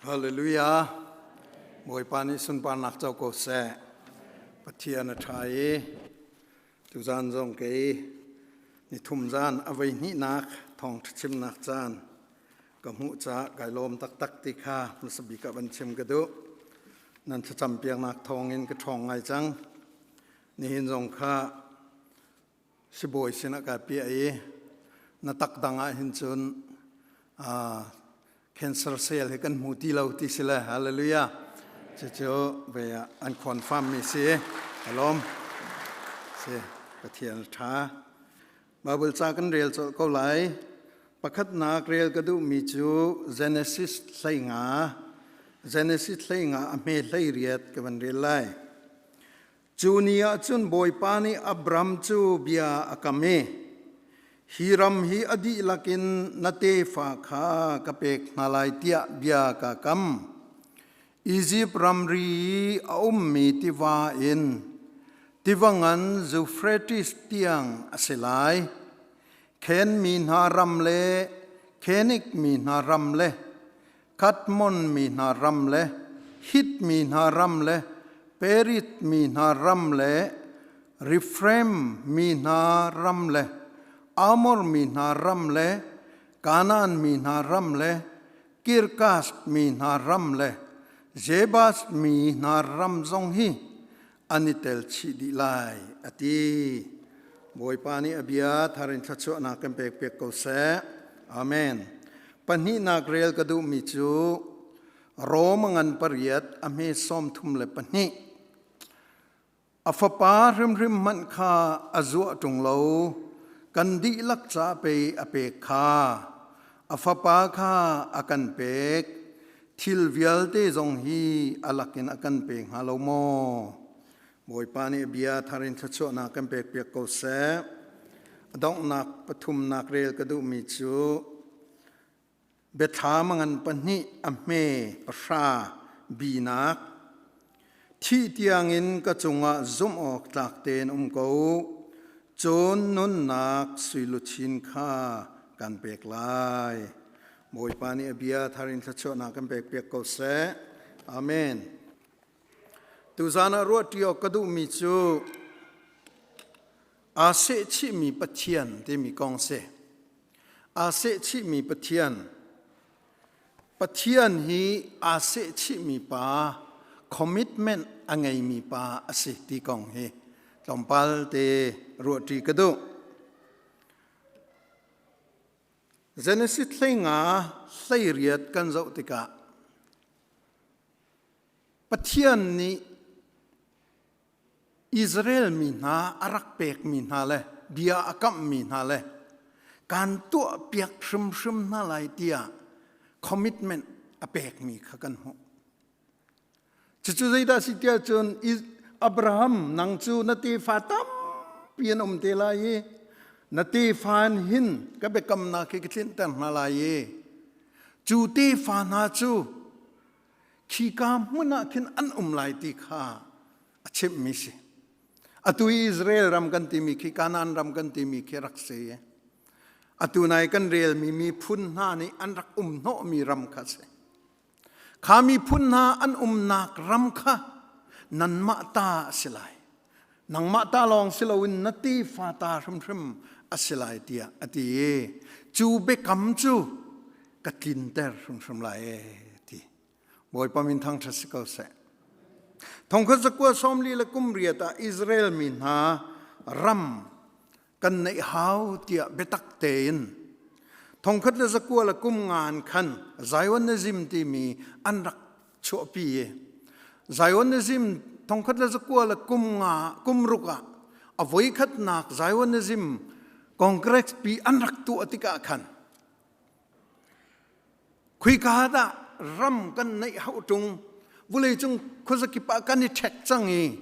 Hallelujah. Bawipa nih sunparnak co ko seh. Pathian a ṭha i tuzan zong kei nithum zan a voi hnihnak thawngṭha chimnak caan ka hmuh caah kai lawm taktak ti kha hmasa bik ah van chim ka duh. Nan thlacam piaknak thawngin ka ṭhawng ngai cang. Nihin zong kha sibawi sinah kai piah i na tak dang ah hin cun cancer cell hi kan hmu ti lo ti si le. Hallelujah. Cucu ve an confirm mi si alom si. Pathian tha. Bible ca kan rel colh ko lai. Pakhatnak rel ka duh mi cu Genesis 15, Genesis 15 a hme 18 ka van rel lai. Cu ni ah cun Bawipa nih Abram cu bia a kam i, Hi ram hi a dihlak in na tefa kha ka pek hna lai tiah bia ka kam. Izipt ramri i a ummi tiva in tiva ngan Zufrates tiang a si lai. Khen mi hna ram le Khenik mi hna ram le Kadmon mi hna ram le Hit mi hna ram le Perit mi hna ram le Rephaim mi hna ram le Amor mi hna ram le Kanaan mi hna ram le Kirkas mi hna ram le Jebus mi hna ram zong hi an i tel chih dih lai, a ti. Bawipa nih a bia thar in thluachuahnak kan pek piak ko seh. Amen. Pahnihnak rel ka duhmi cu Rom ngan 8 a hme 32. A fapa hrimhrim hmanh kha a zuah ṭung lo, kan dihlak ca pei a pek kha. A fapa kha a kan pek. Thil vialte zong hi a lakin a kan pe hnga lo maw? Bawipa nih bia thar in thluachuahnak kan pekpiak ko seh. A donghnak pathumnak rel ka duhmi cu Biathlam a ngan 2 a hme 10 binak. Thih tiangin ka cungah zumh awk tlak tein um ko, cun nunnak suiluchin kha kan pek lai. Bawipa nih a bia thar in thluachuahnak kan pekpiak ko seh. Amen. Tuzan ah ruahṭi awk ka duhmi cu aa sehchihmi Pathian timi kong si. Aa sehchihmi Pathian. Pathian hi aa sehchihmi pa, commitment a ngeimi pa a si ti kong hi tlawmpal te ruahṭi ka duh. Genesis 15 18 kan zoh tikah Pathian nih Israel mi hna a rak pekmi hna le bia a kamhmi hna le kan tuahpiak hrimhrim hna lai tiah commitment a pekmi kha kan hmuh. Cucu zeidah si tiah cun Abraham, nang cu na tefa tampi an um te lai i na tefa in hin ka biakamnak hi ka tlinter hna lai i cu tefa hna cu khika hmun ah khin an um lai ti kha a chimhmi si. Atu i Israel ram kan timi khi Kanaan ram kan timi khi rak si. Atu nai kan relmi miphun hna nih an rak um hnawhmi ram kha si. Kha miphun hna an umnak ram kha nanmah ta a si lai. Nangmah ta lawng si loin na tefa ta hrimhrim a si lai tiah a ti i cu biakam cu ka tlinter hrimhrim lai e ti. Bawipa min thangṭhat si ko seh. 1948 ah Israel mi hna ram kan neih hau tiah biatak tein 1939 khan Zionism timi an rak chuahpi i Zionism 1950 kum ruk ah a voikhatnak Zionism Congress pi an rak tuah tikah khan Khuika dah ram kan neih hauh ṭung? Vawleicung khuazakip ah kan i ṭhek cang i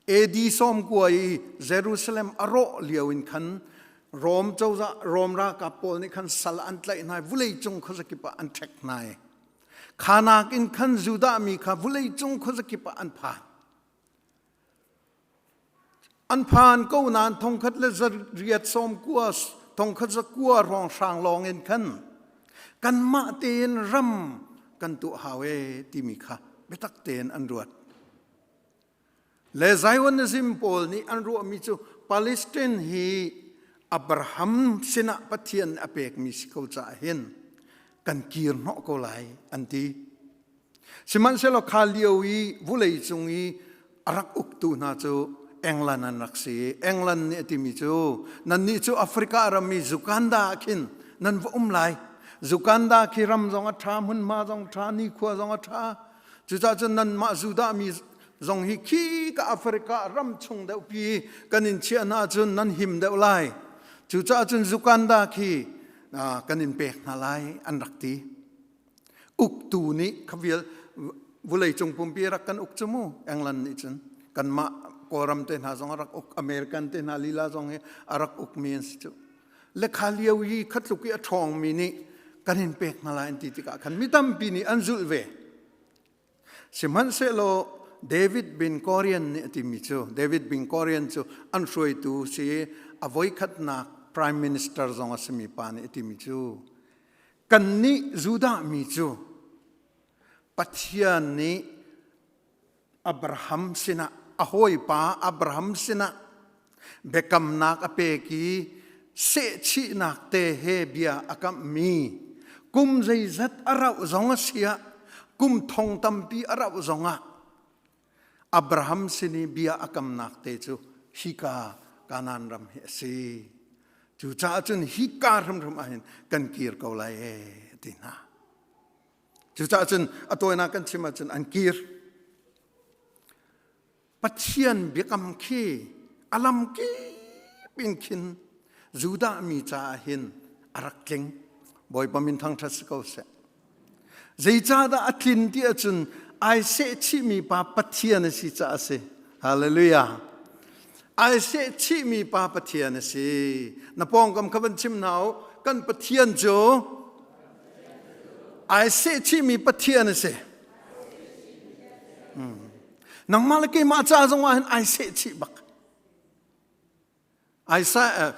AD 90 i Jerusalem a rawh lio in khan Rom cozah, Rom ralkap pawl nih khan sal an tlaih hna i vawleicung khuazakip ah an ṭhek hna i kha nakin khan Judah mi kha vawleicung khuazakip ah an phan. An phan ko nain 1890, 1900 hrawnghrang lawng in khan kanmah tein ram kan tuah hau e timi kha biatak tein an ruat. Le Zionism pawl nih an ruahmi cu Palestine hi Abraham sinah Pathian a pekmi si ko caah hin kan kir hnawh ko lai an ti. Sihmanhsehlaw kha lio i vulei cung i a rak uktu hna cu England an rak si. England nih a timi cu nannih cu Africa ram i Uganda ah khin nan va um lai. Uganda khi ram zong a ṭha, hmunhma zong ṭha, nikhua zong a ṭha. Cucaah cun nanmah Judah mi zong hi khi ka Africa ram chung deuhpi kan in chiah hna cun nan him deuh lai. Cucaah cun Uganda khi kan in pek hna lai an rak ti. Uktu nih kha vial vulei cung pumpi rak kan uk cu mu England nih cun kanmah Kawlram te hna zong a rak uk American te hna lila zong hi a rak ukmi an si cu. Le kha lio i khatluk i a ṭhawngmi nih kan in pek hna lai an ti tikah khan mi tampi nih an zulh ve. Sihmanhsehlaw David bin Gurion nih a timi cu David bin Gurion cu an hruaitu si a voikhatnak prime minister zong a simi pa nih a timi cu kannih Judah mi cu Pathian nih Abraham sinah a hawipa Abraham sinah biakamnak a pek i sehchihnak te he bia a kamhmi kum zeizat a rauh zong a si ah kum thong tampi a rauh zong ah Abraham sin i bia a kamnak te cu hika Kanaan ram hi a si. Cucaah cun hika hrimhrim ah hin kan kir ko lai ee ti hna. Cucaah cun a tawinak kan chim ahcun an kir. Pathian biakam khi a lam kip in khin Judah mi caah hin a rak tling. Bawipa min thangṭhat si ko seh. Zeicahdah a tlin ti ahcun ai sehchihmi pa Pathian a si caah a si. Hallelujah. Ai sehchihmi pa Pathian a si. Na pawngkam kha van chim hna u. Kan Pathian cu ai sehchihmi Pathian a si. Hmm. Nangmah le keimah ca zong ah hin ai sehchih bak. Isaiah,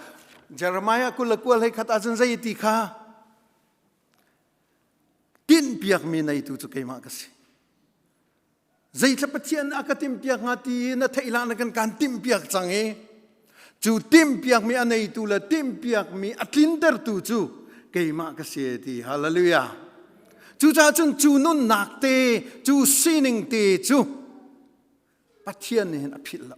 Jeremiah 29 hlei khat ahcun zei ti kha tinhpiakmi neitu cu keimah ka si. Zeithla Pathian a ka timhpiak hnga ti na theih hlah na kan kan timhpiak cang i cu timhpiakmi a neitu le timhpiakmi a tlintertu cu keimah ka si ti hallelujah cucaah cun cu nunnak te cu sining te cu Pathian nih hin a philh lo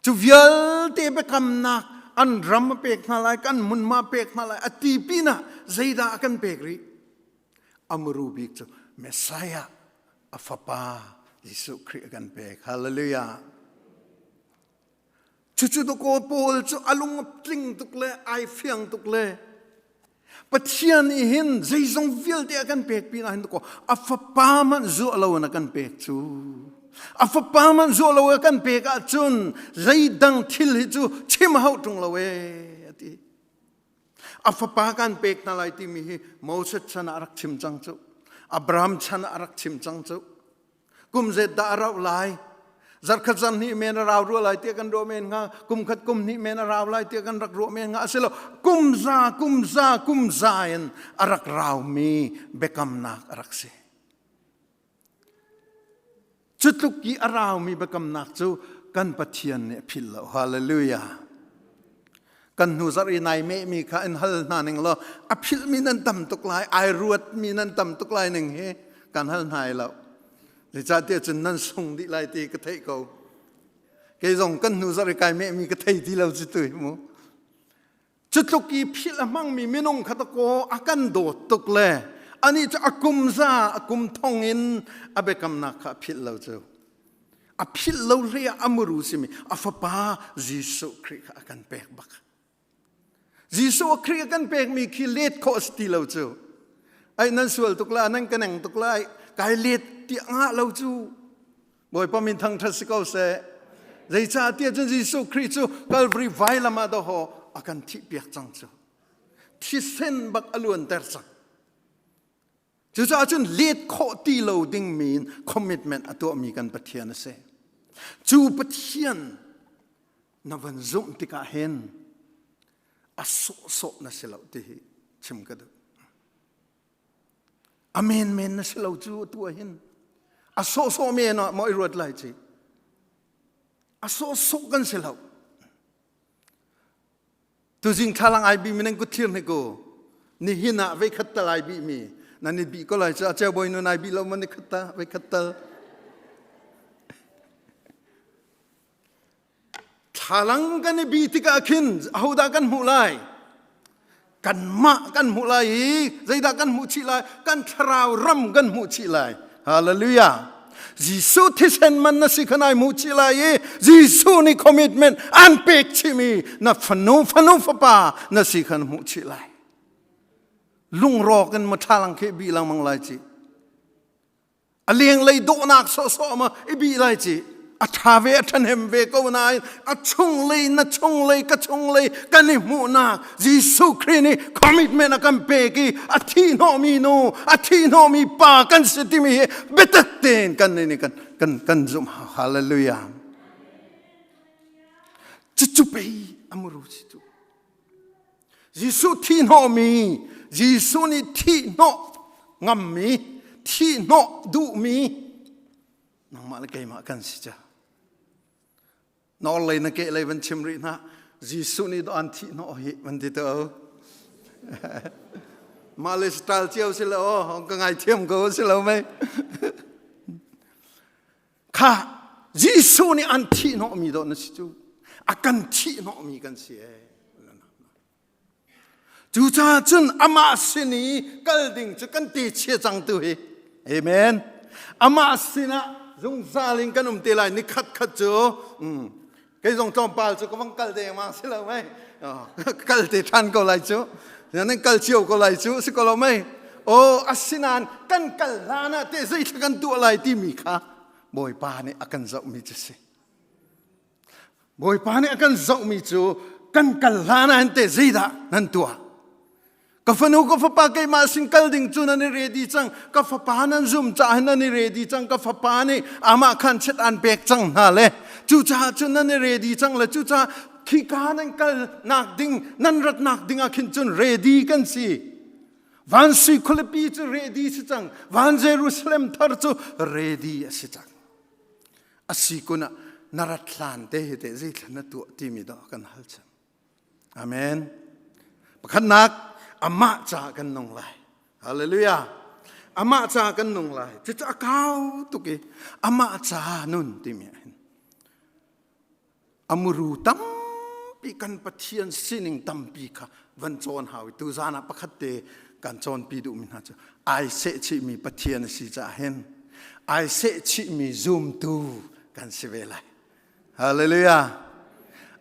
cu vialte biakamnak an ram a pek hna lai kan hmunhma pek hna lai a ti pinah zeidah a kan pek rih a muru bik cu Messiah a fapa Jesuh Khrih a kan pek hallelujah Cucu dakaw Paul cu a lung a tling tuk le ai fiang tuk le Pathian nih hin zeizong vialte a kan pek pinah hin dakaw a fapa hmanh zuah lo in a kan pek cu. A fapa hmanh zuah lo a kan pek ahcun zeidang thil hi cu chim hau ṭung lo ee a ti. A fapa kan pek hna lai timi hi Moses chan ah a rak chim cang cu. Abraham chan ah a rak chim cang cu. Kum zet dah a rauh lai? Zarkhat zarhnih men a rau rua lai tiah kan ruah men hnga. Kum khat kum hnih men a rau lai tiah kan rak ruah men hnga. A si lo. Kum za, kum za, kum za in a rak raumi biakamnak a rak si. Cu tluk i a raumi biakamnak cu kan Pathian nih a philh lo. Hallelujah. Kan hnu zarh i nai mehmi kha in hal hna ning law a philhmi nan tam tuk lai, ai ruatmi nan tam tuk lai ning hi kan hal hna i lo. Zeicahtiah cun nan sung dih lai ti ka theih ko. Kei zong kan hnu zarh i kai mehmi ka thei ti lo cu tu hi mu. Cu tluk i philh a hmangmi minung kha takaw a kan dawt tuk le anih cu a kum za a kum thong in a biakamnak kha a philh lo cu. A philh lo hlei ah a muru simi a fapa Jesuh Khrih kha a kan pek bak. Jesuh Khrih a kan pekmi khi let khawh a si ti lo cu. Ai nan sual tuk la nan ka neng tuk lai kai let tiah ngah lo cu. Bawipa min thangṭhat si ko seh. Zeicahtiah cun Jesuh Khrih cu Calvary vailam ah dawhaw a kan thihpiak cang cu. Thisen bak a luanter cang. Cucaah cun let khawh ti lo dingmi in commitment a tuahmi kan Pathian a si. Cu Pathian na van zumh tikah hin a sawhsawh na si lo ti hi chim ka duh. A menmen na si lo cu tu hin. A sawhsawh men ah maw i ruat lai ci. A sawhsawh kan si lo. Tuzing thlalang ai bi mi nan kut thlir hnik u. Nihin ah veikhat tal ai bi mi nan i bi ko lai cu a cheu bawi nu nai bi lo man ni khat ta veikhat tal. Thlalang kan i bi tikah khin ahodah kan hmuh lai? Kanmah kan hmuh lai i zeidah kan hmuh chih lai? Kan thlarau ram kan hmuh chih lai. Hallelujah. Jesuh thisen man na si kha nai hmuh chih lai i Jesuh nih commitment an pek chihmi na fanu fanu fapa na si kha na hmuh chih lai. Lungrawk in ma thlalang khi bi lengmang lai ci. A lenglei dawhnak sawhsawh ma i bih lai ci a ṭha ve a ṭhahnem ve ko nain a chunglei na chunglei ka chunglei kan i hmuhnak Jesuh Khrih nih commitment a kan pek i a thi hnawhmi nu a thi hnawhmi pa kan si timi hi biatak tein kan nih kan kan kan zumh hallelujah cucu pei amuru si cu Jesuh thihhnawhmi, Jesuh nih thihhnawh ngammi, thihhnawh duhmi nangmah le keimah kan si ca. Nawl lei na keh lei van chim rih hna. Jesuh nih an thihhnawh hi van ti to. Mah le style cio si lo, ka ngaithiam ko si lo mei. Kha Jesuh nih an thihhnawhmi dawh na si cu. A kan thihhnawhmi kan si ee. Cucaah cun amah sin i kal ding cu kan te chia cang tu hi. Amen. Amah sinah zungzal in kan um te lai ni khat khat cu kei zong tlawmpal cu ka vang kal deng ma si lo mei kal te ṭhan ko lai cu nan kal cio ko lai cu si ko lo mei o asinain kan kal hlan ah te zeithla kan tuah lai timi kha Bawipa nih a kan zohmi cu si Bawipa nih a kan zohmi cu kan kal hlan ah hin te zeidah nan tuah Ka fanu ka fapa keimah sin kal ding cu nan i ready cang. Ka fapa nan zum caah hin nan i ready cang. Ka fapa nih amah khan chet an pek cang hna le cucaah cun nan i ready cang le cucaah khika nan kal nak ding nan rat nak ding ah khin cun ready kan si. Van sui khualipi cu ready si cang. Van Jerusalem thar cu ready a si cang. A si kun ah na rat hlan te hi te zeithla na tuah timi dah kan hal cang. Amen. Pakhatnak, amah caah kan nung lai. Hallelujah. Amah caah kan nung lai. Cucu a kau tuk i amah caah nun timi ah hin amuru tampi kan Pathian sining tampi kha van cawn hau i tuzan ah pakhat te kan cawnpi duhmi hna cu ai sehchihmi Pathian a si caah hin ai sehchihmi zumtu kan si ve lai. Hallelujah.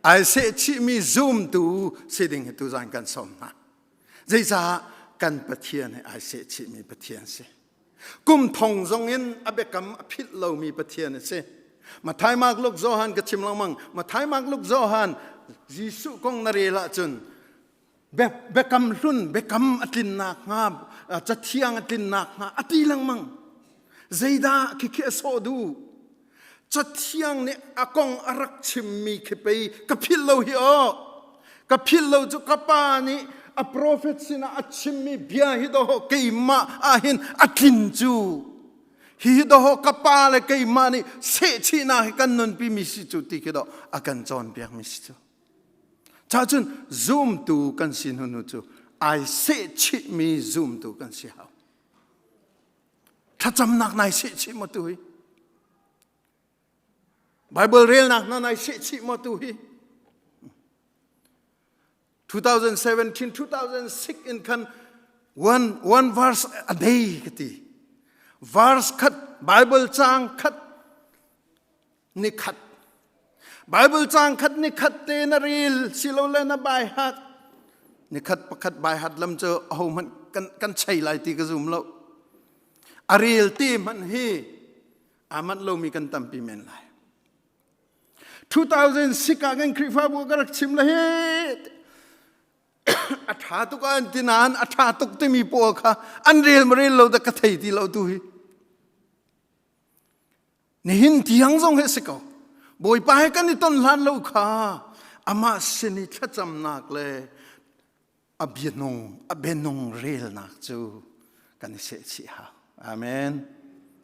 Ai sehchihmi zumtu si ding hi tuzan kan sawm hna. Zeicah kan Pathian hi ai sehchihmi Pathian si. Kum thong zong in a biakam a philh lomi Pathian a si. Mathai, Mark, Luke, Johan ka chim lengmang. Mathai, Mark, Luke, Johan Jesuh kong na rel ahcun biakam hlun biakam a tlinnak hnga cathiang a tlinnak hnga a ti lengmang zeidah khikhi a sawh duh cathiang nih a kong a rak chimmi khi pei ka philh lo hi aw ka philh lo cu ka pa nih a profet sinah a chimmi bia hi dawh keimah ah hin a tlin cu hi dawh ka pa le keimah nih sehchihnak hi kan nunpi mi si cu ti khi dawh a kan cawnpiak mi si cu Cha cun zumtu kan si hnu hnu cu ai sehchihmi zumtu kan si hau. Thlacamnak nai sehchih maw tu hi? Bible relnak na nai sehchih maw tu hi? 2017 2006 in khan one one verse a day ka ti verse khat Bible cang khat nikhat Bible caang khat nikhat te na rel silole na bai hat nikhat pakhat bai hat lam cu aho hmanh kan kan chei lai ti ka zum lo a rel te hmanh hi aa manh lomi kan tampi men lai 2006 ah kan Khrihfabu ka rak chim le hi a ṭha tuk an ti nain a ṭha tuk timi pawl kha an rel ma rel lo da ka thei ti lo tu hi Nihin tiang zong hi a si ko. Bawipa he kan i ton hlan lo kha amah sin i thlacamnak le a bianung a bianung relnak cu Kan i sehchih hau. Amen.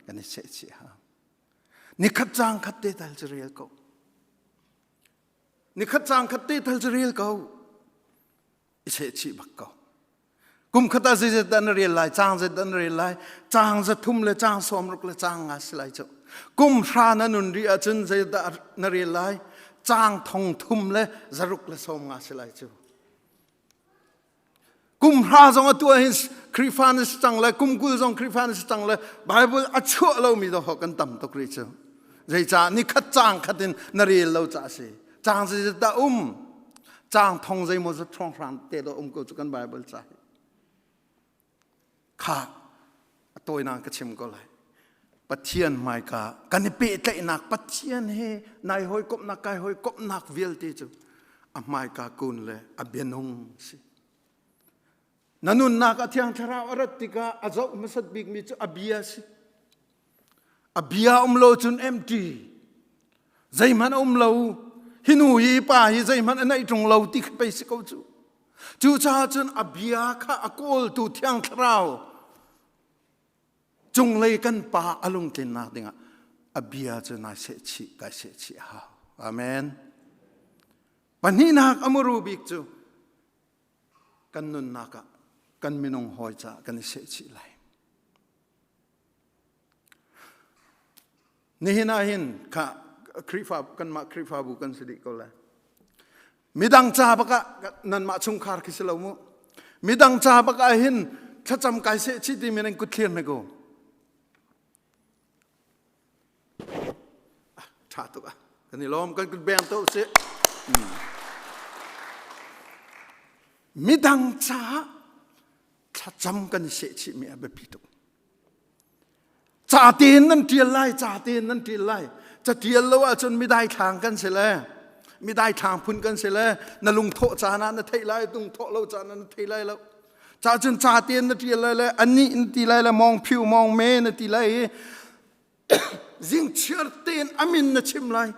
Kan i sehchih hau. Nikhat cang khat te tal cu rel ko. Nikhat cang khat te tal cu rel ko. I sehchih bak ko. Kum khat ah zeizat dah na rel lai, caang zat dah na rel lai, caang za thum le caang sawm ruk le caang nga si lai cu. Kum hra na nun rih ahcun zeizat dah na rel lai, caang thong thum le zaruk le sawm nga si lai cu. Kum hra zong atu ah hin Khrihfa na si cang le kum 20 zong Khrihfa na si cang le Bible a chuah lomi dawh kan tam tuk rih cu. Zeicah ni khat caang khat in na rel lo ca a si. Caang zeizat dah um? Caang thong zeimaw zat hrawnghrang te dawh um ko cu kan Bible ca hi. Kha a tawinak ka chim ko lai. Pathian hmaika kan i pehtlaihnak Pathian he nai hawikomhnak kai hawikomhnak vialte cu a hmaika kun le a bianung si. Na nunnak a thiang thlarau a rat tikah a zoh hmasat bikmi cu a bia si. A bia um lo cun empty. Zeihmanh a um lo. Hi nu hi pa hi zeihmanh a neih ṭung lo ti kha pei si ko cu. Cucaah cun a bia kha a kawltu thiang thlarau cunglei kan pa a lungtlinnak dingah a bia cu nai sehchih kai sehchih a hau. Amen. Pahnihnak a muru bik cu kan nunnak ah kan minung hawi caah kan i sehchih lai. Nihin ah hin kha Khrihfa kanmah Khrihfabu kan si dih ko lai. Midang ca bak ah nanmah chungkhar khi si lo mu. Midang ca bak ah hin thlacam kai seh chih timi nan kut thlir hme ko. Ah, ṭha tuk ah. Kan i lawm kan kut beng to si. Midang caah thlacam kan i sehchihmi a biapi tuk. Ca tein nan ṭial lai, ca tein nan ṭial lai. Ca ṭial lo ahcun midai thlang kan si le, midai thlang phun kan si le, na lungthawh caan ah na theih lai, lungthawh lo caan ah na thei lai lo. Ca cun ca tein na ṭial lai le, anih na ti lai le, mawng phiu mawng me na ti lai i, zingchiar tein amin na chim lai.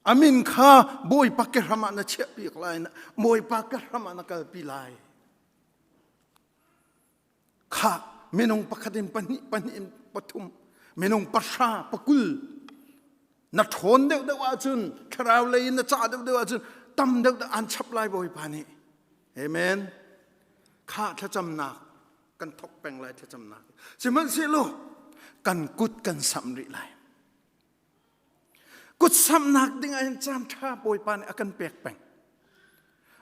Amin kha Bawipa ke hram ah na chiah piak lai, Bawipa ke hram ah na kalpi lai. Kha minung pakhat in pahnih pahnih in pathum minung pahra pakul na ṭhawn deuhdeuh ahcun thlarau lei in na cah deuhdeuh ahcun tam deuhdeuh an chap lai Bawipa nih. Amen. Kha thlacamnak kan thok peng lai thlacamnak. Sihmanhsehlaw kan kut kan samh rih lai. Kut samhnak ding ah hin caan ṭha Bawipa nih a kan pek peng.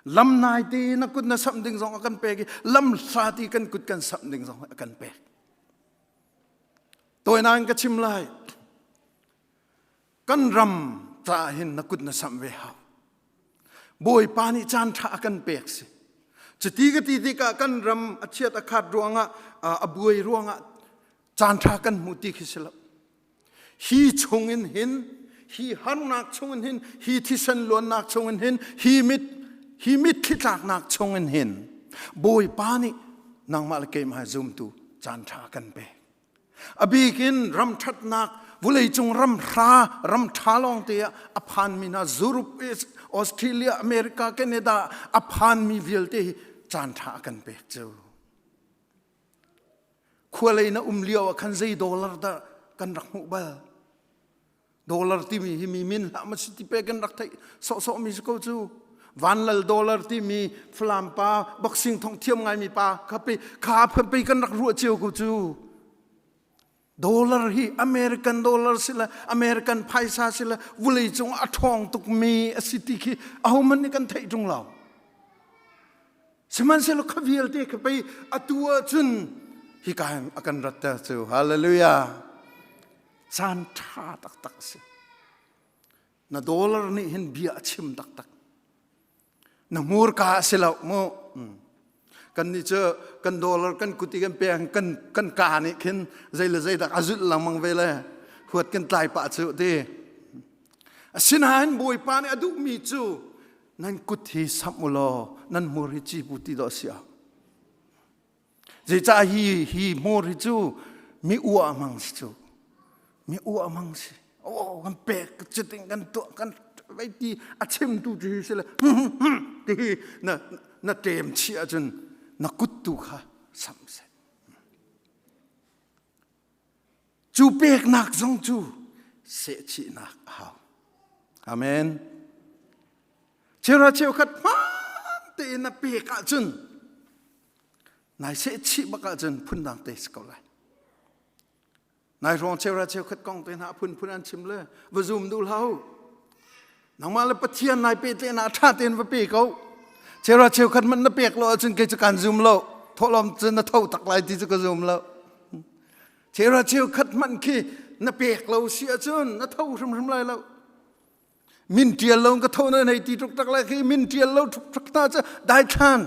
Lam nai te na kut na samh ding zong a kan pek i lam hla ti kan kut kan samh ding zong a kan pek. Tawinak in ka chim lai. Kan ram caah hin na kut na samh ve hau. Bawipa nih caan ṭha a kan pek si. Cuti ka ti tikah kan ram a chiat a khat ruangah a buai ruangah caan ṭha kan hmu ti khi si lo. Hi chungin hin, hi harnak chungin hin, hi thisen luannak chungin hin, hi mit hi mitthli tlaknak chungin hin Bawipa nih nangmah le keimah zumtu caan ṭha kan pek. A bik in ram ṭhatnak vawleicung ram hra ram ṭha lawngte ah a phanmi hna Europe, Australia, America, Canada a phanmi vialte hi caan ṭha a kan pek cu. Khualei na um lio ah khan zei dollar dah kan rak hmuh bal? Dollar timi hi mi min hlah ma si ti pe kan rak theih sawhsawh mi si ko cu. Vanlal dollar timi Falam pa boxing thong thiam ngaimi pa kha pe kha pe kan rak ruah cio ko cu. Dollar hi American dollar si le American phaisa si le vulei cung a ṭhawng tukmi a si ti khi ahohmanh nih kan theih ṭung lo. Sihmanhsehlaw kha vialte kha pei atu ahcun hika hin a kan ratter cu. Hallelujah. Caan ṭha taktak a si. Na dollar nih hin bia a chim taktak. Na hmurka a si lo mu. Kan nih cu kan dollar kan kut i kan pek kan kan ka nih khin zei le zei dak a zulh lengmang ve le huat kan tlai pah cu ti. Asinain Bawipa nih a duhmi cu nan kut hi samh u law nan hmur hi ci pu ti dawh si ah zeicah hi hi hmur hi cu mi uah hmang si cu mi uah hmang si oh kan pek cutin kan tuah kan vei ti a chimtu tu hi si le ti hi na na ṭem chih ahcun na kut tu kha samh seh. Cu peknak zong cu sehchihnak a hau. Amen. Cheuhra cheukhat hmaan tein na pek ahcun nai sehchih bak ahcun phundang te si ko lai. Nai hrawng cheuhra cheukhat kong te hna a phunphun an chim le va zum duh hlah u. Nangmah le Pathian nai pehtlaihnak ṭha tein va pe ko. Cheuhra cheukhat hmanh na pek lo ahcun kei cu kaan zum lo. Thawhlawm cun na tho tak lai ti cu ka zum lo. Cheuhra cheukhat hmanh khi na pek lo si ahcun na tho hrimhrim lai lo. Min ṭial lo ka tho na nei ti tuk tak lai khi min ṭial lo tuk tak hna cu daithlan.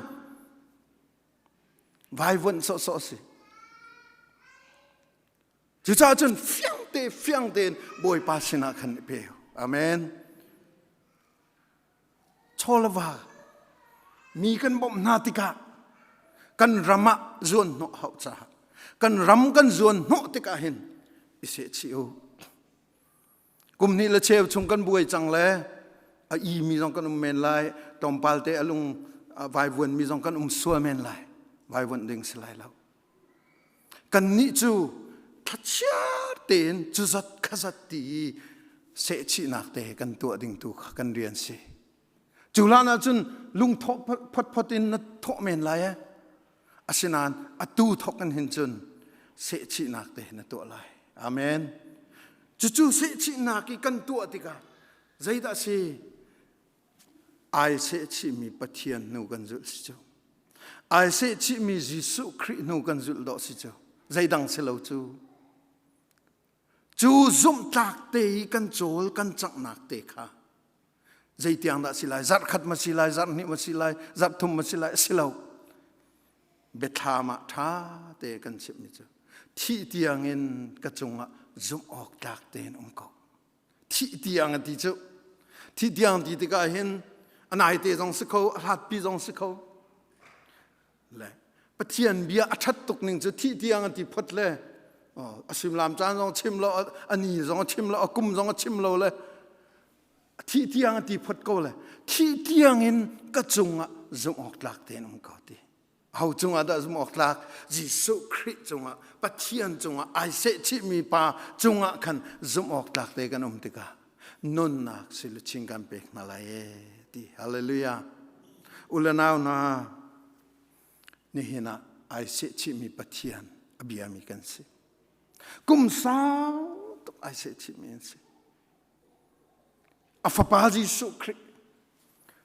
Vaivuanh sawhsawh a si. Cucaah cun fiang te fiang tein Bawipa sinah khan i pe. Amen. Chawlava mi kan bawmh hna tikah kan ram ah zuan hnawh hau caah kan ram kan zuan hnawh tikah hin i sehchih u. Kum hnih le cheu chung kan buai cang le a i mi zong kan um men lai, tlawmpal te a lung vaivuan mi zong kan um sual men lai. Vaivuanh ding si lai lo. Kannih cu thlachiar tein cuzat khazat ti i sehchihnak te kan tuah ding tu kha kan rian si. Cu hlan ahcun lungthawh photphot in na thawh men lai eh. Asinain atu thawk in hin cun sehchihnak te na tuah lai. Amen. Cucu sehchihnak i kan tuah tikah zeidah si? Ai sehchihmi Pathian hnu kan zulh si cu. Ai sehchihmi Jesuh Khrih hnu kan zulh dawh si cu. Zeidang si lo cu. Cu zumhtlak te i kan cawl kan canghnak te kha zeitiang dah si lai zarh khat ma si lai zarh hnih ma si lai zarh thum ma si lai a si lo biathlam ah ṭha te kan chimhmi cu thih tiangin ka cungah zumh awk tlak tein um ko thih tiang a ti cu thih tiang ti tikah hin a naite zong si kho a hlatpi zong si kho le Pathian bia a ṭhat tuk ning cu thih tiang an ti phot le a suimilam caan zong chim lo a ni zong a chim lo a kum zong a chim lo le thih tiang a ti phot ko le thih tiang in ka cungah zumh awk tlak tein um ko ti ho cungah dah zumh awk tlak Jesuh Khrih cungah Pathian cungah ai sehchihmi pa cungah khan zumh awk tlak te kan um tikah nunnak siluchin kan pek hna lai e ti hallelujah ulanau hna nihin ah ai sehchihmi Pathian a biami kan si kum sau tuk ai sehchihmi an si a fapa Jesuh Khrih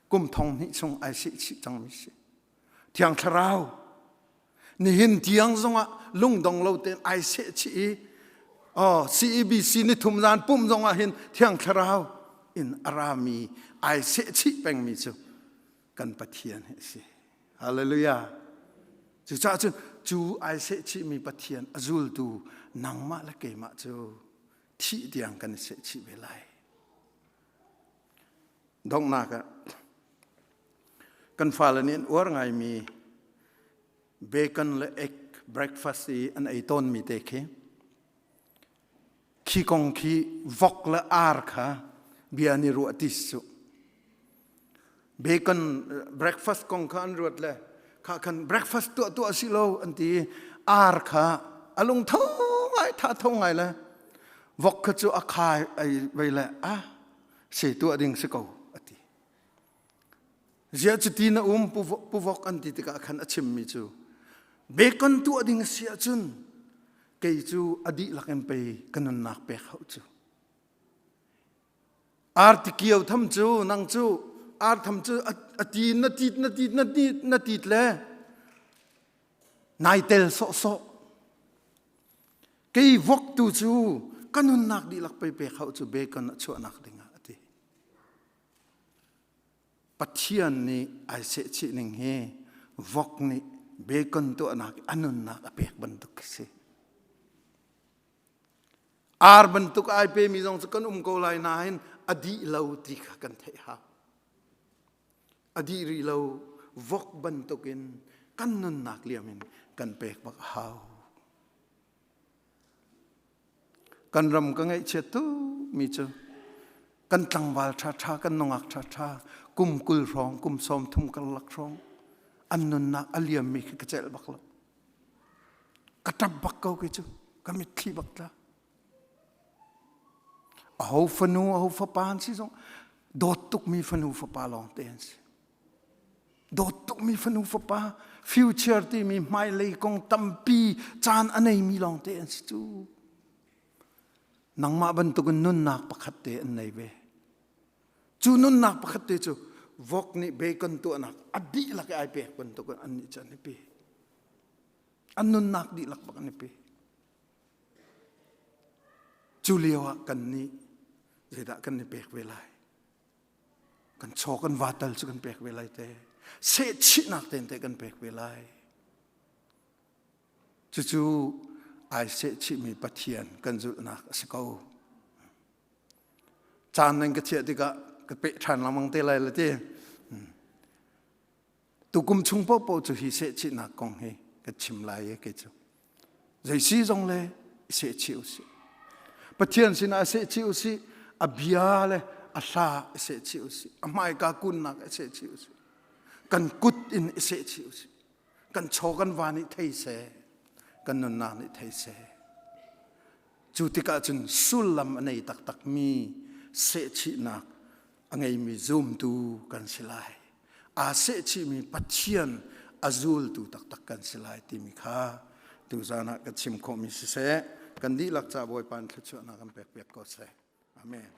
kum thong hnih chung ai sehchih cangmi si Thiang Thlarau nihin tiang zongah lungdong lo tein ai sehchih i oh CEBC ni thum zan pum zongah hin Thiang Thlarau in a rami ai sehchih pengmi cu kan Pathian hi a si. Hallelujah. Cucaah cun cu ai sehchihmi Pathian a zultu nangmah le keimah cu thih tiang kan i sehchih ve lai. Donghnak ah kan fale nih an uar ngaimi bacon le egg breakfast i an ei tawnmi te khi khi kong khi vok le ar kha bia an i ruah ti su bacon breakfast kong kha an ruat le kha khan breakfast tuah tuah si lo an ti ar kha a lung tho ngai tha tho ngai le vok kha cu a khai ai vei le a se tuah ding si ko a ti Ziah cuti na um pu vok an ti tikah khan a chimmi cu bacon tuah ding a si ahcun kei cu a dihlak in pei ka nunnak pek hauh cu. Arti kio tham cu nang cu ar tham cu a ti na tit na tit na tit na tit le nai tel sawhsawh. Kei vok tu cu ka nunnak dihlak pei pek hauh cu bacon a chuahnak dingah a ti. Pathian nih ai sehchih ning hi vok nih bacon tuahnak a nunnak a pek bantuk khi si. Ar bantuk ai pemi zong cu kan um ko lai nain a dih lo ti kha kan theih hau. A dih rih lo vok bantukin kan nunnak liam in kan pek bak a hau. Kan ram ka ngaihchiat tukmi cu kan tlangval ṭhaṭha, kan nungak ṭhaṭha kum 20 hrawng, kum 30 karlak hrawng an nunnak a liammi khi ka celh bak lo. Ka ṭap bak ko kei cu. Ka mitthli bak tla. Aho fanu aho fapa an si zong dawt tukmi fanu fapa lawng te an si. Dawt tukmi fanu fapa future timi hmailei kong tampi caan a neimi lawng te an si cu. Nangmah bantukin nunnak pakhat te an nei ve. Cu nunnak pakhat te cu vok nih bacon tuahnak a dihlak i ai pek bantukin an nih cu an i pe. An nunnak dihlak bak an i pe. Cu lio ah kan nih zeidah kan i pek ve lai? Kan chaw kan vatal cu kan pek ve lai te. Sehchihnak ten te kan pek ve lai. Cucu ai sehchihmi Pathian kan zulhnak a si ko. Caan nan ka chiah tikah ka peh ṭhan lengmang te lai la ti. Tukum chung paohpaoh cu hi sehchihnak kong hi ka chim lai i kei cu. Zei si zong le i sehchih usih. Pathian sinah sehchih usih, a bia le a hla i sehchih usih, a hmaika kunnak i sehchih usih, kan kut in i sehchih usih. Kan chaw kan va nih thei seh, kan nunnak nih thei seh. Cu tikah cun sullam a nei taktakmi sehchihnak a ngeimi zumtu kan si lai. Aa sehchihmi Pathian a zultu taktak kan si lai timi kha tuzan ah ka chim khawhmi siseh, kan dihlak ca Bawipa in thluachuahnak kan pek piak ko seh. Amen.